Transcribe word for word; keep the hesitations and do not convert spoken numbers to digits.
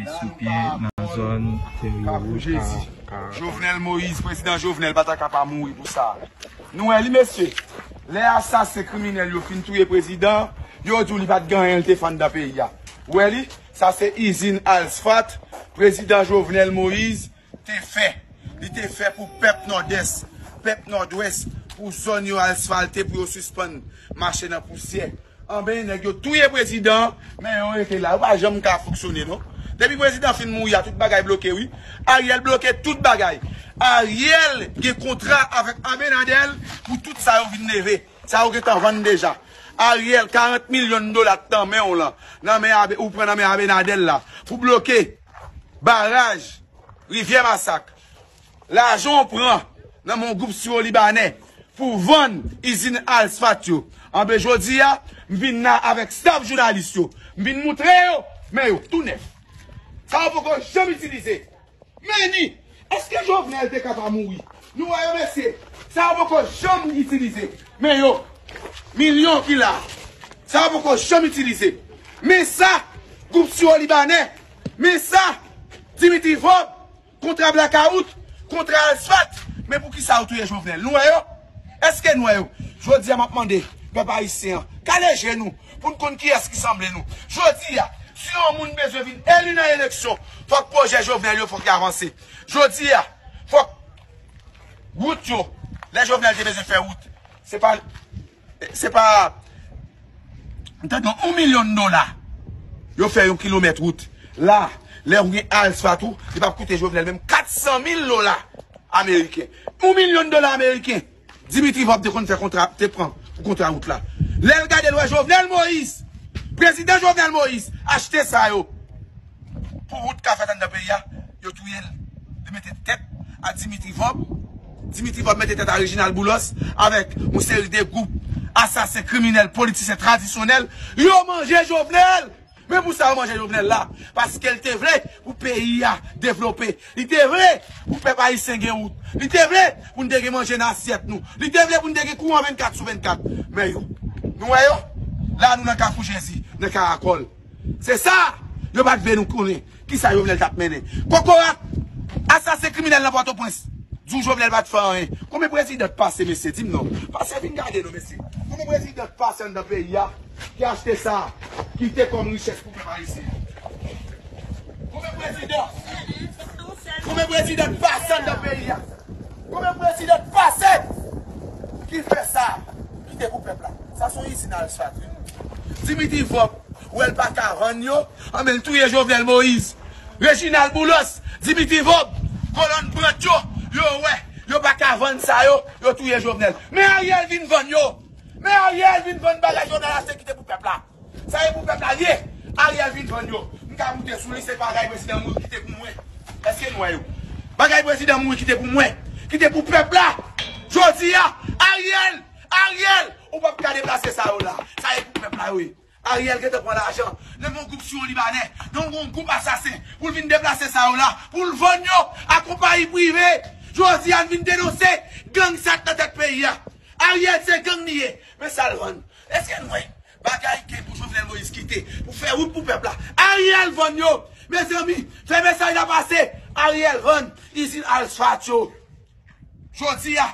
sou pye nan zòn Tèryowouj. Kafou Jezi. Jovenel Moïse, prezidan Jovenel pa ta ka pa mouri pou sa. Nou wè li, mesye. Lè asasen kriminèl yo fin touye prezidan, yo di w li pa t gen anyen l te fè anndan peyi a. Ou wè li? Sa se izin Alsfat, prezidan Jovenel Moïse te fè. Li te fè pou pèp Nòdès, pèp Nòdwès, pou zòn yo asfalte, pou yo sispann mache nan pousyè. Anben, nèg yo touye prezidan, men yo rete la. Yo pa janm ka fonksyone, non. Depi prezidan fin mouri a, tout bagay bloke, wi. Ariel bloke tout bagay. Ariel gen kontra avèk Abinader pou tout sa yo vin leve. Sa yo gentan vann deja. Ariel, karant milyon dola t nan men w lan, nan men Abe-, ou pran nan men Abinader la, pou bloke baraj Rivyè Masak. Lajan w pran nan men yon gwoup siwo libanè pou vann izin Alsfat yo. Anben jodi a, m vin la avèk staff jounalis yo. M vin moutre yo, men yo tou nèf. Sa yo poko janm itilize. Men ni, èske Jovenel te ka pa mouri? Nou wè yo, mesye. Sa yo poko janm itilize. Men yo, milyon ki la. Sa yo poko janm itilize. Men sa, gwoup siwo libanè. Men sa, Dimitri Vorbe, kontra blakawout, kontra asfalt. Men pou ki sa yo touye Jovenel? Nou wè yo? Èske nou wè yo? Jodi a, m ap mande pèp ayisyen an, kale je nou, pou n konn kiyès ki sanble nou. Jodi a, si yon moun bezwen vin eli nan eleksyon, fòk pwojè Jovenel yo, fòk y avanse. Jodi a, fòk wout yo, lè Jovenel te bezwen fè wout, se pa, se pa, m tande yon milyon dola, yo fè yon kilomèt wout. La, lè ou gen asfalt ou, li p ap koute Jovenel menm kat san mil dola ameriken. Yon milyon dola ameriken. Dimitri Vorbe te konn fè kontra, te pran pou kontra wout la. Lè l gade l wè Jovenel Moïse, prezidan Jovenel Moïse, achte sa yo. Pou wout ka fèt anndan peyi a, yo touye l. Li mete tèt a Dimitri Vorbe. Dimitri Vorbe mete tèt a Reginald Boulos avèk yon seri de gwoup asasen, kriminèl, politisyen tradisyonèl. Yo manje Jovenel! Men pou sa yo manje Jovenel la, paske l te vle pou peyi a devlope. Li te vle pou pèp ayisyen gen wout. Li te vle pou n te gen manje nan asyèt nou. Li te vle pou n te gen kouran vennkat sou vennkat. Men yo, nou wè yo? La nou nan Kafou Jezi, nan Karakòl. Se sa, yo pa t vle nou konnen kisa Jovenel t ap mennen. Kokorat, asasen kriminèl nan Pòtoprens. Di w Jovenel pa t fè anyen. Konbyen prezidan t pase, mesye? Di m non. Pase vin gade non, mesye. Konbyen prezidan t pase anndan peyi a ki achte sa, ki te kòm richès pou pèp ayisyen? Konbyen prezidan? Konbyen prezidan t pase anndan peyi a? Konbyen prezidan t pase ki fè sa, ki te pou pèp la? Sa se yon izin Alsfat, wi. Dimitri Vorbe, ou wè l pa ka vann yo, anben l touye Jovenel Moïse. Reginald Boulos, Dimitri Vorbe, kolòn brant yo, yo wè, yo pa ka vann sa yo, yo touye Jovenel. Men Ariel vin vann yo. Men Ariel vin vann bagay Jovenel achte ki te pou pèp la. Sa e pou pèp la ye. Ariel vin vann yo. M ka moute sou li, se bagay prezidan mouri ki te pou mwen. Èske nou wè yo? Bagay prezidan mouri ki te pou mwen, ki te pou pèp la. Jodi a, Ariel, Ariel, ou p ap ka deplase sa yo la. Sa e pou pèp la yo ye. Ariel gentan pran lajan nan yon gwoup siwo libanè, nan yon gwoup asasen, pou l vin deplase sa yo la, pou l vann yo a konpayi prive. Jodi a, n vin denonse gang sa k nan tèt peyi a. Ariel se gang li ye. Men sa l vann. Èske n wè bagay ke pou Jovenel Moïse kite pou fè wout pou pèp la? Ariel vann yo. Mezanmi, fè mesaj la pase. Ariel vann izin Alsfat yo. Jodi a,